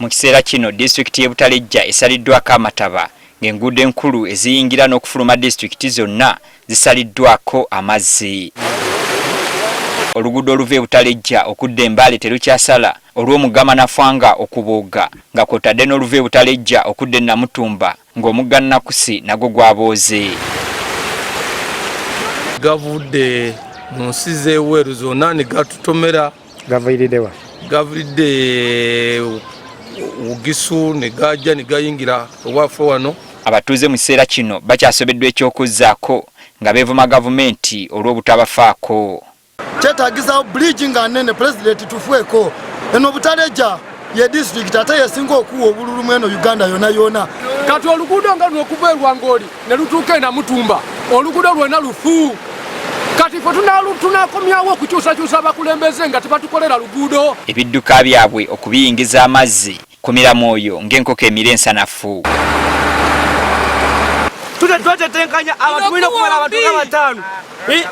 Mu kiseera kino disitulikiti y'e Butalejja esaliddwako amataba ng'enguudo enkulu eziyingira n'okufuluma disitulikiti zonna zisaliddwako amazzi. Oluguudo oluva e Butalejja okudda e Mbale terukyasala olw'omugga Manafwanga okubooga nga kw'otadde n'oluva e Butalejja okudda e Namutumba ng'omugga Nakusi nagwo gwabooze. Gavudde mu nsi z'ebweru zonna ne gatutomera. Gaviiridde wa? Gaviiridde Bugisu ne gajja ne gayingira ewaffe wano. Abatuuze mu kiseera kino bakyasobeddwa eky'okuzzaako nga beevuma gavumenti olw'obutabafaako. Kyetagisawo bridge nga nene, pulezidenti tufweko eno Butaleja ye disitulikiti ate yesinga okuwa obululu mweno Uganda yona yona. Kati oluguudo nga luno okuva e Rwangoli ne lutuuka e Namutumba, oluguudo lwona lufu. Kati ffe tunakomyawo okukyusakyusa abakulembeze nga tebatukolera luguudo. Ebidduka byabwe okubiyingiza amazzi kumira mwoyo ng'enkoko emira ensanafu. Twetetenkanya abantu mulina okumala abantu nga bataano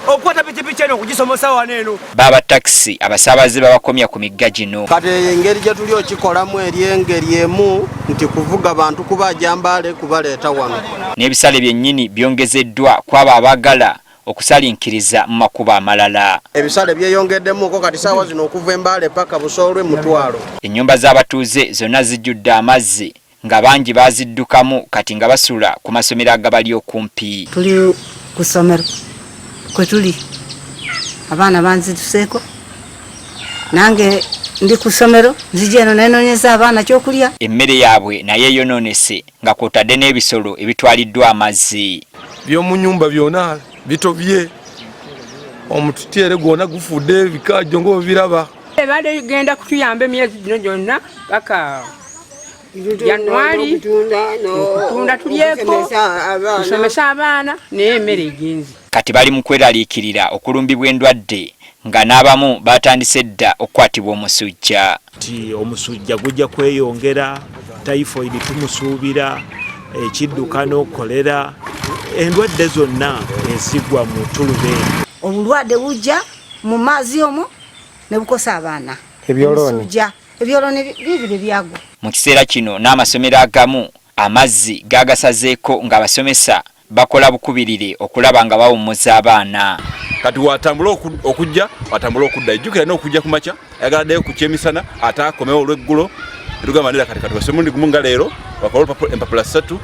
okukwata pikipiki eno okugisomosa wano eno. Baaba takisi abasaabaze babakomya ku migga gino. Kati engeri gye tuli okikolamu eri engeri emu nti kuvuga bantu kubaja Mbale kubaleeta wano. N'ebisale byennyini byongezeddwa kw'abo abaagala okusalinkiriza mu makubo amalala. Ebisale byeyongeddemuko kati saawa zino okuva e Mbale paka Busolwe mutwalo. Ennyumba z'abatuuze zonna zijjudde amazzi nga bangi baaziddukamu kati nga basula ku masomero agabali okumpi. Tuli ku ssomero kwe tuli, abaana banziruseeko nange ndi ku ssomero nzija eno nenoonyeza abaana kyokulya. Emmere yaabwe nayo eyonoonese nga kw'otadde n'ebisolo ebitwaliddwa amazzi. By'omu nnyumba byona bitobye, omutyere gwona gufudde ebikajjo ng'obiraba. Ebadde egenda kutuyamba emyezi gino gyonna paka Januari okutunda tulyeko tusomese abaana naye emmere egenze. Kati bali mu kweraliikirira okulumbibwa endwadde nga n'abamu baatandise dda okukwatibwa omusujja. Nti omusujja gujja kweyongera, typhoid tumusuubira, ekiddukano, kolera, endwadde zonna ezigwa mu ttuluba eryo. Obulwadde bujja mu mazzi omwo ne bukosa abaana. Ebyolooni. Omusujja, ebyolooni bibiri byagwa. Mu kiseera kino n'amasomero agamu amazzi gaagasazeeko ng'abasomesa bakola bukubirire okulaba nga bawummuza abaana. Kati watambula okujja watambula okudda, ejjukira alina okujja ku makya, ayagala addayo ku kyemisana ate akomewo olweggulo. Netugamba nera kati katubase omulundi gumu nga leero bakole empapula ssatu,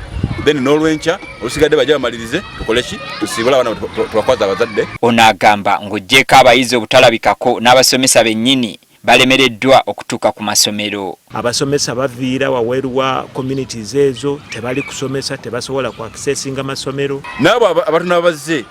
then n'olwenkya olusigadde bajja bamalirize, tukole ki, tusiibule abaana tubakwaze abazadde. Ono agamba ng'oggyeeko abayizi obutalabikako n'abasomesa bennyini balemereddwa okutuuka ku masomero. Abasomesa baviira waweru wa communities ezo, tebali kusomesa, tebasobola ku accessinga masomero. N'abo abatono abazze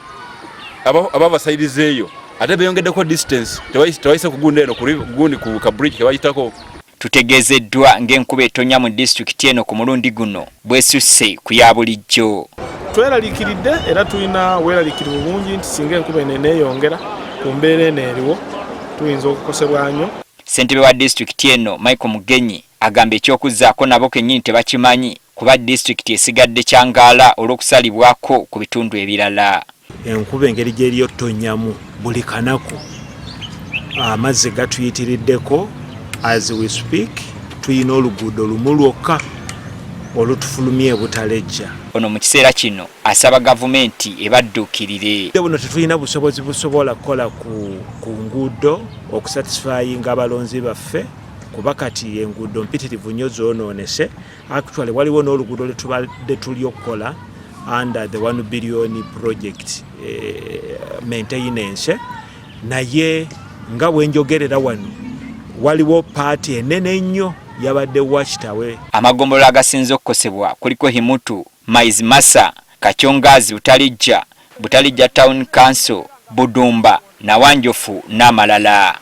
ababasayirizeeyo ate beyongeddeko distance, tebayise ku gundi eno gundi ku ka bridge kebayitako. Tutegeezeddwa ng'enkuba etonnya mu disitulikiti eno ku mulundi guno bwesusse ku ya bulijjo. Tweraliikiridde era tulina obweraliikirivu bungi nti singa enkuba eno eneeyongera ku mbeera eno eriwo tuyinza okukosebwa nnyo. Ssentebe wa disitulikiti eno Michael Mugenyi agamba eky'okuzzaako nabo kennyini tebakimanyi kuba disitulikiti esigadde kyangaala olw'okusalibwako ku bitundu ebirala. Enkuba engeri gyeriyo tonyamu buli kanaku, amazzi gatuyitiriddeko. As we speak tulina oluguudo lumu lwokka olutufulumya ebutalejja. Ono mu kiseera kino asaba gavumenti ebadduukirire. Buno tetulina busobozi busobola kukola ku nguudo okusatisfyinga abalonzi baffe, kuba kati enguudo mpitirivu nnyo zoonoonese. Actually waliwo n'oluguudo lwetubadde tuli okukola under the 1 billion project maintenance, naye nga bwenjogerera wano waliwo paati enene ennyo yabadde washed away. Amagombolola agasinze okukosebwa kuliko Himutu, Maizi Masa, Kakyongaazi, Butalijja, Butalijja Town Council, Budumba, Nawanjofu n'amalala.